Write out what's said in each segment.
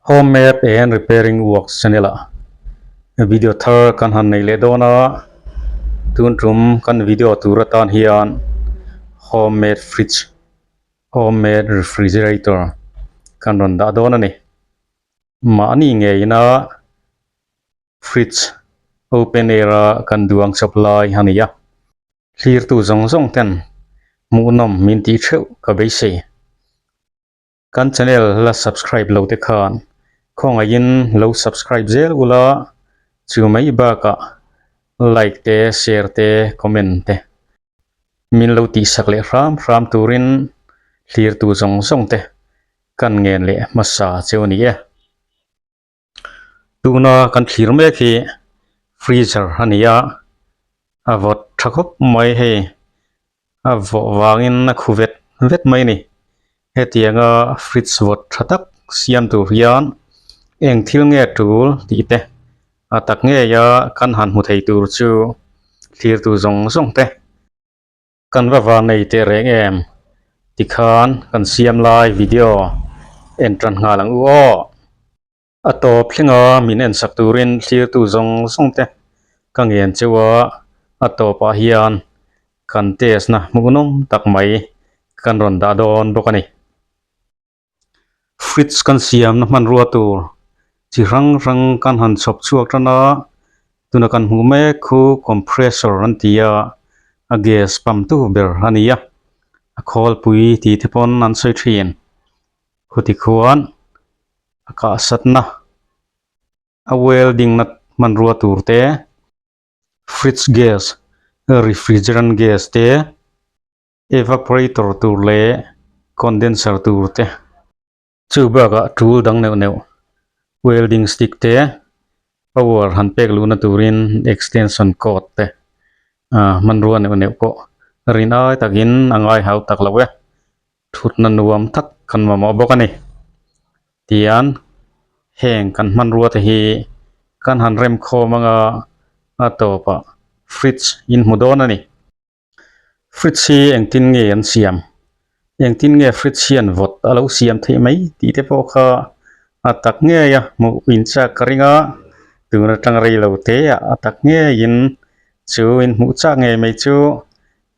Home map and repairing works channel ah video thar kan han nei leh dawn a, tun tum kan video tur atan hian home made fridge home made refrigerator kan rawn dah dawn a ni. Mahni ngeina fridge open air a kan duang chawp lai a ni a. Hlirtu zawng zawng ten hmuhnawm min tih theuh ka beisei. Kan channel la subscribe lo te khan khawngaihin lo subscribe zel ula chu mai bakah like te share te comment te min lo tihsak leh hram hram turin hlirtu zawng zawng te kan ngen leh hmasa cheu a ni e. Tuna kan thlir mek hi freezer a ni a, a vawt tha khawp mai hei, a vawh vangin a khu vet vet mai a ni. Hetianga fridge vawt tha tak siam tur hian eng thil nge tul tih te a tak ngeia kan han hmu thei tur chu thlir tur zawng zawng te. Kan va van nei teh reng em? Tikhan kan siam lai video en tan nghal ang u aw. A tawp thlenga min en sak turin thlirtu zawng zawng te ka ngen cheu a, a tawpah hian kan test na hmuhnawm tak mai kan rawn dah dawn bawk a ni. Fridge kan siamna hmanrua tur chi hrang hrang kan han chhawp chhuak tan a, tuna kan hmuh mek khu compressor an ti a, a gas pump tu ber a ni a, a khawlpui tih te pawn an sawi thin. Khuti khuan a kahsatna a welding na hmanrua tur te, fridge gas, refrigerant gas te. Evaporator tur leh condenser tur te chu bakah tul dang neuh neuh welding stick te power han pek luhna turin extension cord te ah hmanrua neuh neuh pawh rin ai takin a ngai hau tak lo e thutna nuam tak kan mamawh bawk a ni tian heng kan hmanrua te hi kan han rem khawm anga a tawpah fridge in hmu dawn a ni. Fridge hi engtin nge an siam? Engtin nge fridge hian vawt a lo siam theih mai tih te pawh kha a tak ngei a hmuh inchak ka ring a, tun atang rei lo te ah a tak ngeiin chu in hmuh chak ngei mai chu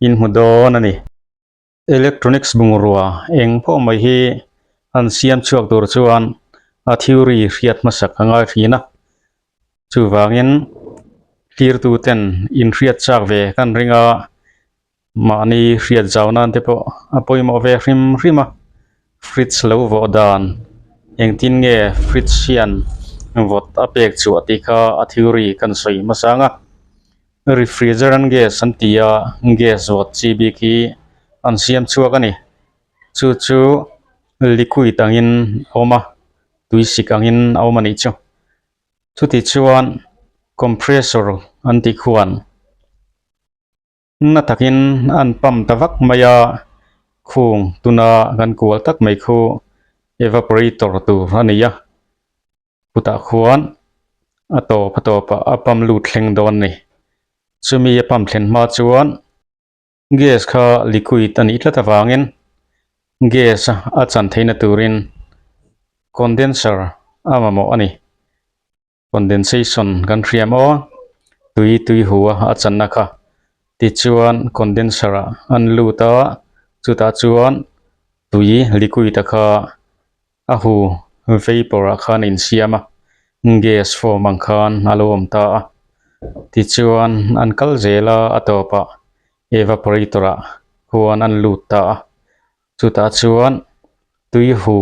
in hmu dawn a ni. Electronics bungrua eng pawh mai hi an siam chhuak tur chuan a theory hriat hmasak a ngai thin a. Chuvangin tirtu ten inhriat chak ve kan ring a, mahni hriat zau nan te pawh a pawimawh ve hrim hrim a, fridge lo vawh dan engtin nge fridge hian vawt a pek chhuah tih kha a theory kan sawi hmasa ang a, refrigerant gas an ti a, gas vawt chi bik hi an siam chhuak a ni, chu chu liquid angin a awm a, tui sik angin a awm a nih chu. Chuti chuan compressor an tih khuan na takin an pump ta vak mai a, khung tuna kan kual tak mai khu evaporator tur a ni a, chutah khuan a tawp a tawpah a pump lut thleng dawn a ni. Chumi a pump thlen hma chuan Gas kha liquid a nih tlat avangin gas a chan theihna turin condenser a mamawh a ni. Condensation kan hria maw? Tui tui hu a a channa kha. Tichuan condenser ah an lut a, chutah chuan tui liquid a kha a hu vapor ah khan a insiam a, gas form ang khan a lo awm ta a, tichuan an kal zel a, a tawpah evaporator ah khuan an lut ta a, chutah chuan tui hu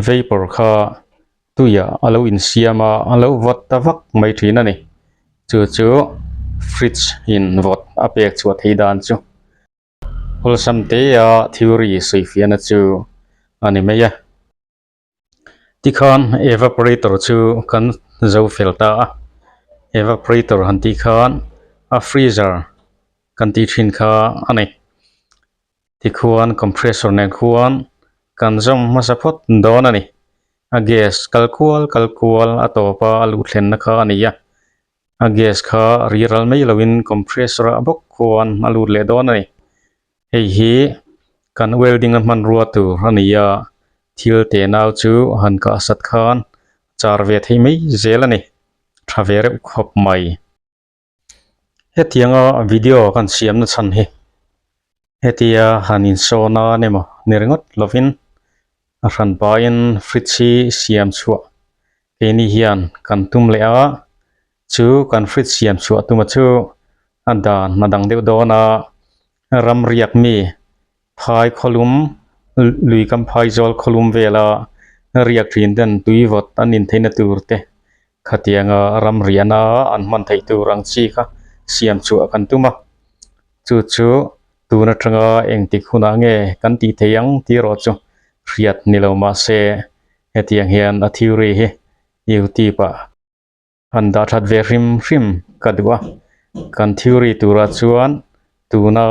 vapor kha tuiah a lo insiam a, a lo vawt ta vak mai thin a ni, chu chu fridge in vawt a pek chhuah theih dan chu. Awlsam te a theory sawifiahna chu a ni mai a. Tikhan evaporator chu kan zo fel ta a, evaporator han tih khan a freezer kan tih thin kha a ni. Tikhuan compressor nen khuan kan zawm hmasa phawt dawn a ni. A gas kal kual kal kual a tawp a a luh thlenna kha a ni a. A gas kha ri ral mai loin compressor ah bawk khuan a lut leh dawn a ni. Hei hi kan welding a hmanrua tur a ni a. Thil tenau chu han kah sat khan char ve thei mai zel a ni. Tha ve reuh khawp mai. Hetianga video kan siamna chhan hi hetia han insawn a emaw ni ringawt lovin a hran pahin fridge hi siam chhuah keini hian kan tum leh a, chu kan fridge siam chhuah tuma chu a dan a dang deuh dawn a, ram riak mi phai khawlum lui kam phai zawl khawlum vela riak thin ten tui vawt an in theihna tur te khatianga ram riahna an hman theih tur ang chi kha siam chhuah kan tum a chu chu tun atanga engtik hunah nge kan tih theih ang tih erawh chu hriat ni lo mahse hetiang hian a theory hi youtube ah Han dah that ve hrim hrim ka duh a, kan theory turah chuan tuna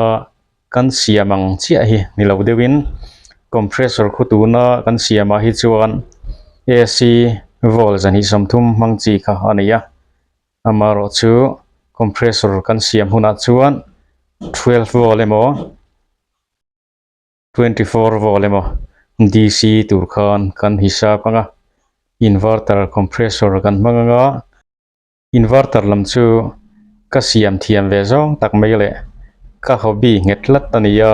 kan siam ang chiah hi ni lo deuhin compressor khu tuna kan siamah hi chuan AC volt zahnih sawmthum hmang chi kha a ni a, amaherawh chu compressor kan siam hunah chuan 12 volt emaw 24 volt emaw DC tur khan kan hisap ang a, inverter compressor kan hmang ang a, inverter lam chu ka siam thiam ve zawng tak mai leh ka hobby nghet tlat a ni a,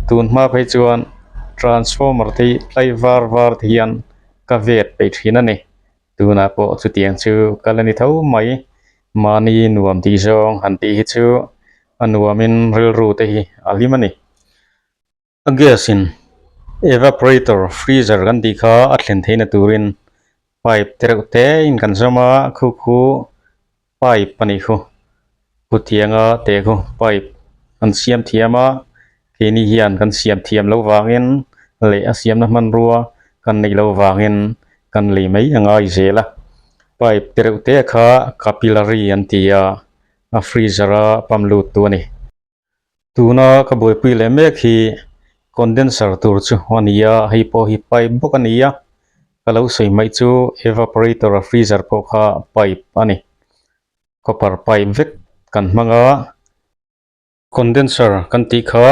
tun hma phei chuan transformer te hi tlai var var te hian ka vet peih thin a ni, tunah pawh chutiang chu ka la ni tho mai, mahni nuam tih zawng han tih hi chu a nuamin rilru te hi a hlim a ni. A gas in evaporator freezer kan tih kha a thlen theihna turin pipe te reuh te in kan zawm a khu khu pipe a nih khu khutianga te khu pipe an siam thiam a keini hian kan siam thiam loh vangin leh a siamna hmanrua kan neih loh vangin kan lei mai a ngai zel a pipe te reuh te kha capillary an ti a a freezer a pump lut tu a ni. Tuna ka buaipui leh mek hi condenser tur chu a ni a, hei pawh hi pipe bawk a ni a, ka lo sawi hmaih chu evaporator a freezer pawh kha pipe a ni, copper pipe vek kan hmang a, condenser kan tih kha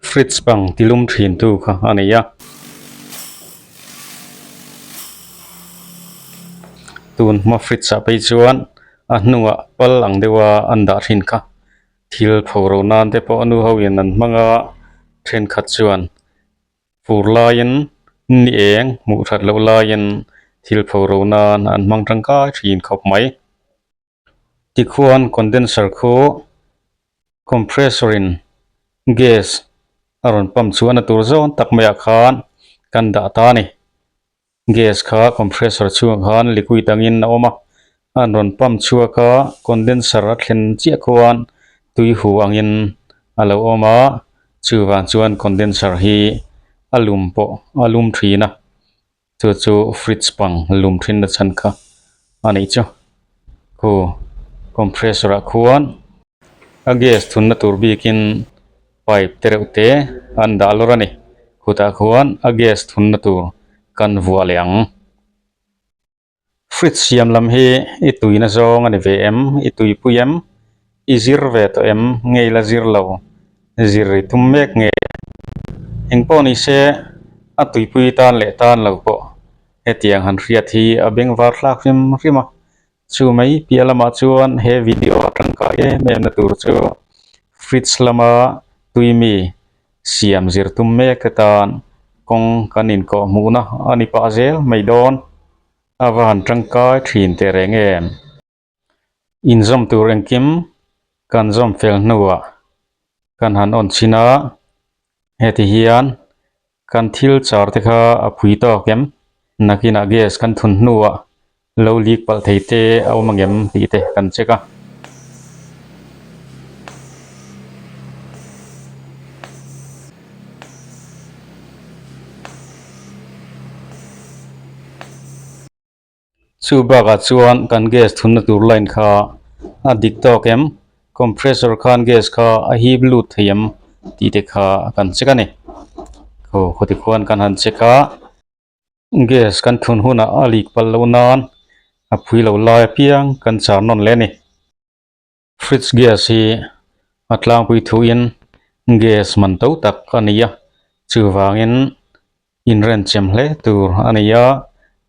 fridge bang tilum thin tu kha a ni a. Tun hma fridge ah phei chuan a hnungah pal ang deuha an dah thin kha. Thil pho ro nan te pawh a nu ho in an hmang a, thenkhat chuan fur laiin ni eng hmuh that loh laiin thil pho ro nan an hmang tangkai thin khawp mai. Tikhuan condenser khu compressor in gas a rawn pump chhuahna tur zawn tak maiah khan kan dah ta a ni. Gas kha compressor chhungah khan liquid angin a awm a, an rawn pump chhuak a, condenser a thlen chiah khuan tui hu angin a lo awm a, chuvang chuan condenser hi a lum pawh a lum thin a, chu chu fridge pang lum thin na chhan kha a nih chu. Khu compressor ah khuan a gas thunna tur bikin pipe te reuh te an dah lawr a ni khutah khuan a gas thunna tur kan vuah leh ang fridge siam lam hi i tuina zawng a ni ve em i tuipui em i zir ve tawh em ngei la zir lo zir i tum mek nge engpawh ni se a tuipui tan leh tan lo pawh hetiang han hriat hi a bengvar thlak hrim hrim a. Chu mai piah lamah chuan he video a tangkai em em na tur chu fridge lama tui mi siam zir tum mek te tan kawng kan inkawh hmuhna a ni pah zel mai dawn. A va han tangkai thin teh reng em? Inzawm tur engkim kan zawm fel hnuah kan han awn chhin a, heti hian kan thil char te kha a phui tawk em? Nakinah gas kan thun hnuah lo leak palh thei te a awm angem tih te kan check a. Chu bakah chuan kan gas thunna tur line kha a dik tawk em? Compressor khan gas kha a hip lut thei em tih te kha kan check a ni. Aw khawti khuan kan han check a, gas kan thun hunah a leak palh loh nan a phui loh lai apiang kan char nawn leh a ni. Fridge gas hi a tlangpui thuin gas man to tak a ni a, chuvangin. Inrenchem hle tur a ni a,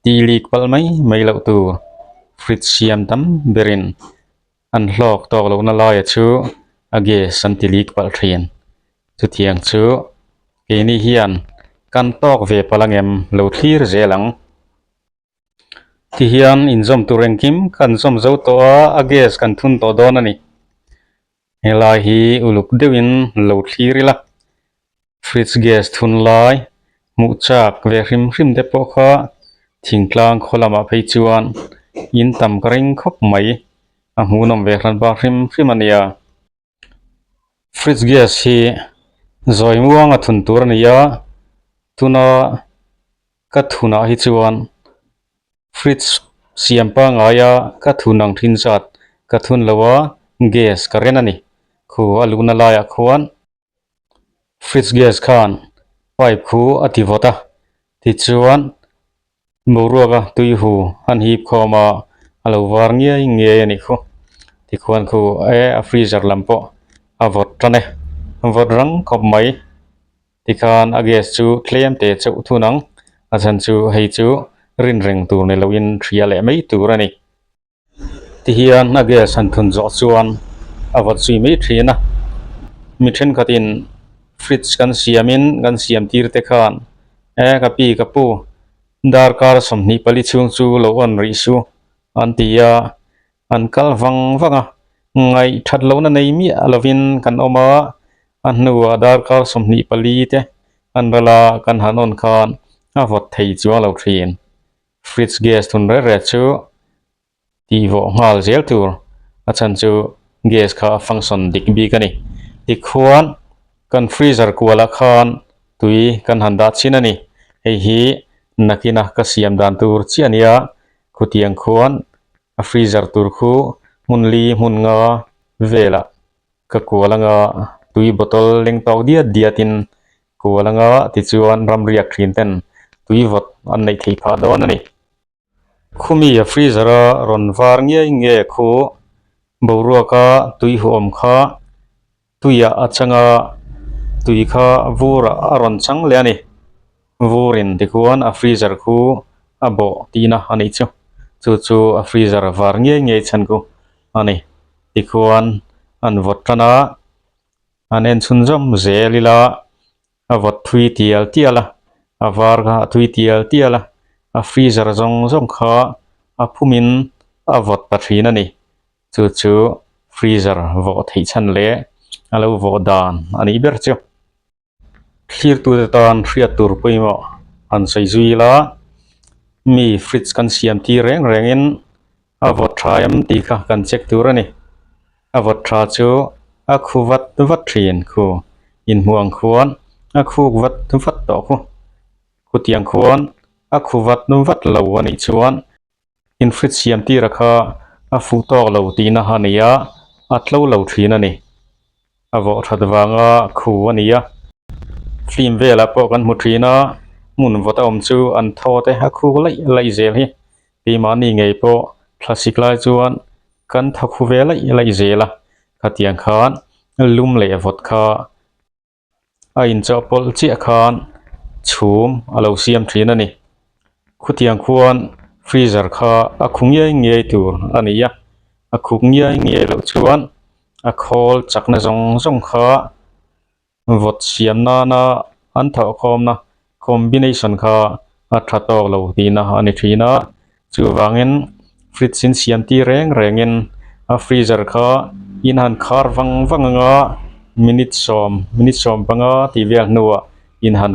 tih lik palh mai mai loh tur fridge siam tam berin an hlawk tawk lohna laia chu a gas an ti lik palh thin. Chutiang chu keini hian kan tawk ve palh angem lo thlir zel ang. Tihian inzawm tur engkim kan zawm zo tawh a, a gas kan thun tawh dawn a ni. Helai hi uluk deuhin lo thlir ila, fridge gas thun lai hmuh chak ve hrim hrim te pawh kha thingtlang khaw lamah phei chuan in tam ka ring khawp mai, a hmuhnawm ve hran bak hrim hrim a nia. Fridge gas hi zawi muang a thun tur a ni a, tuna ka thunah hi chuan fridge siam pangaia ka thun ang thin zat ka thun lo a, gas ka ren a ni. Khu a luhna laiah khuan fridge gas khan pipe khu a ti vawt a, tichuan boruaka tui hu an hip khawm a, a lo var ngiai ngiai a nih khu. Tikhuan khu e a freezer lam pawh a vawt tan e, vawt rang khawp mai. Tikhan a gas chu tlem te chauh thun ang, a chhan chu hei chu rin reng tur ni loin hria leh mai tur a ni. Tihian a gas han thun zawh chuan a vawt zui mai thin a, mi thenkhatin fridge kan siamin kan siam tir te khan e ka pi ka pu darkar 24 chhung chu lo on rih su an ti a, an kal vang vang a, ngaih that lohna nei miah lovin kan awm a, a hnuah darkar 24 te an ral a kan han on khan a vawt thei chuang lo thin. Fridge gas thun reh reh chu tih vawh nghal zel tur a chhan chu gas kha a function dik bik a ni. Tikhuan kan freezer kualah khan tui kan han dah chin a ni. Hei hi nakina ka siam dan tur chiah a nia khutiang khuan a freezer tur khu hmun li hmun nga velah ka kual anga tui bottle leng tawk diat diat in kual anga tichuan ramriak thin ten tui vawt an neih theih phah dawn a ni. Khumi a freezer a rawn var ngiai nge khu boruaka tui huawm kha tuiah a chang a tui kha vurah a rawn chang leh a ni. Vurin tikhuan a freezer khu a bawh tihna a nih chu. Chu chu a freezer var ngiai ngiai chhan khu a ni. Tikhuan an vawt tan a, an en chhunzawm zel ila a vawt thui tial tial a, a var kha a thui tial tial a, a freezer zawng zawng kha a phumin a vawt ta thin a ni. Chu chu freezer vawh theih chhan leh a lo vawh dan a nih ber chu. Thlirtute tan hriat tur pawimawh han sawi zui ila, mi fridge kan siam tir reng rengin a vawt tha em tih kha kan check tur a ni. A vawt tha chu a khu vat vat thin khu inhmuh ang khuan a khuk vat vat tawh khu. Khutiang khuan a khu vat vat lo a nih chuan In fridge siam tira kha a fuh tawk lo tihna a ni a, a tlo lo thin a ni. A vawh that vanga khu a ni a. Film velah pawh kan hmu thin a, hmun vawt a awm chu an thaw te a khuk laih laih zel hi. Keimahni ngei pawh thlasik lai chuan kan thaw khu ve laih laih zel a, khatiang khan lum leh vawt kha a inchawhpawlh chiah khan chhum a lo siam thin a ni khutiang khuan freezer kha a khu ngiai ngiai tur a ni a a khuk ngiai ngiai loh chuan a khawl chakna zawng zawng kha vawt siam nana an thawh khawmna combination kha a tha tawk lo tihna a ni thin a chuvangin fridge in siam tir reng rengin a freezer kha in han khar vang vang anga minute sawm minute 15 tih vel hnuah in han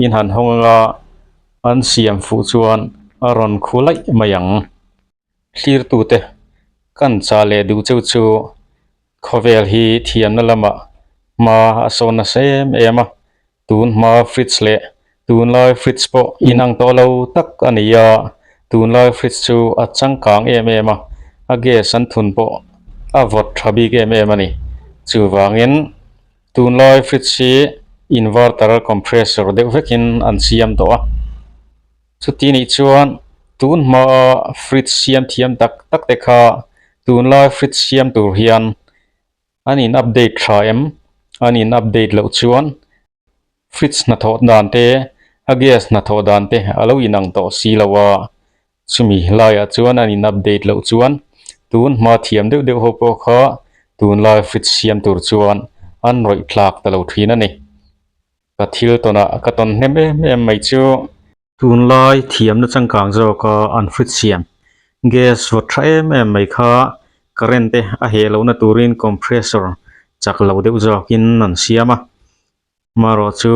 in han hawng anga an siam fuh chuan a rawn khu laih mai ang. Thlirtute kan chah leh duh cheu chu khawvel hi thiamna lamah hma a sawn nasa em em a, tun hma fridge leh tunlai fridge pawh inang tawh lo tak a ni a, tunlai fridge chu a changkang em em a, a gas an thun pawh a vawt tha bik em em a ni. Chuvangin tunlai fridge hi inverter compressor deuh vekin an siam tawh a. Chuti nih chuan tun hmaa fridge siam thiam tak tak te kha tunlai fridge siam tur hian an in update tha em? An in update loh chuan fridge hnathawh dan te. A gas hnathawh dan te a lo inang tawh si lo a, chumi laiah chuan an in update loh chuan tun hma thiam deuh deuh ho pawh kha tunlai fridge siam tur chuan an rawih thlak ta lo thin a ni. Ka thil tawnah ka tawn hnem em em mai chu. Tunlai thiamna changkang zawka an fridge siam gas vawt tha em em mai kha current te a heh lohna turin compressor chak lo deuh zawkin an siam a. Marawh chu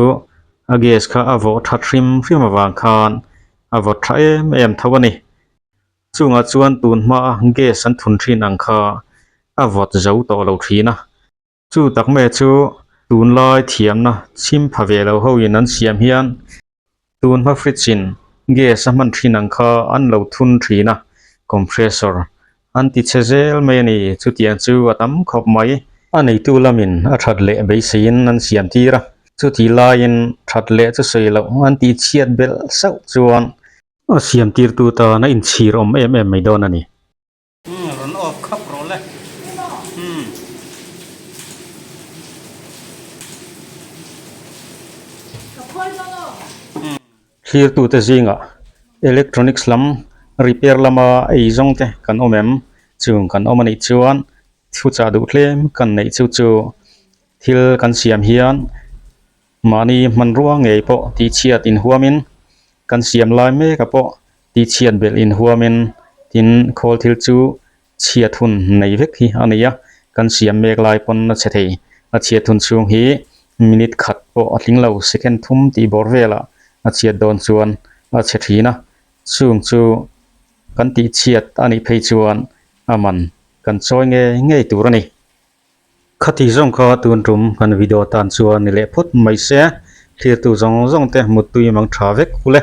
a gas kha a vawh that hrim hrim avang khan a vawt tha em em tho a ni. Chungah chuan tun hmaa gas an thun thin ang kha a vawt zo tawh lo thin a. Chu tak mai chu tunlai thiamna chhim pha ve lo ho in an siam hian tun hma fridge in gas a hman thin ang kha an lo thun thin a, compressor an ti chhe zel mai a ni. Chutiang chu a tam khawp mai. A neitu lamin a that leh beiseiin an siam tir a, chutih laiin that leh chu sawi loh an tih chhiat belh sauh chuan a siam tirtu tan a inchhir awm em em mai dawn a ni. Rawn off khap rawh le. Thlirtute zingah electronics lam repair lama ei zawng te kan awm em? Chung kan awm a nih chuan thuchah duh tlem kan neih chu chu thil kan siam hian Mahni hmanrua ngei pawh tihchhiat inhuamin, kan siam lai meka pawh tihchhiat belh inhuamin, tin khawl thil chu chhiat hun nei vek hi a nei a, kan siam mek lai pawn a chhe thei. A chhiat hun chhung hi minute khat pawh a tling lo, second thum tih bawr velah a chhiat dawn chuan a chhe thin a, chung chu kan tihchhiat a nih phei chuan a man kan chawi ngei ngei tur a ni. Khati zawng kha tun tum kan video tan chuan ni leh phawt mai se, thlirtu zawng zawng te muttui mang tha vek u le.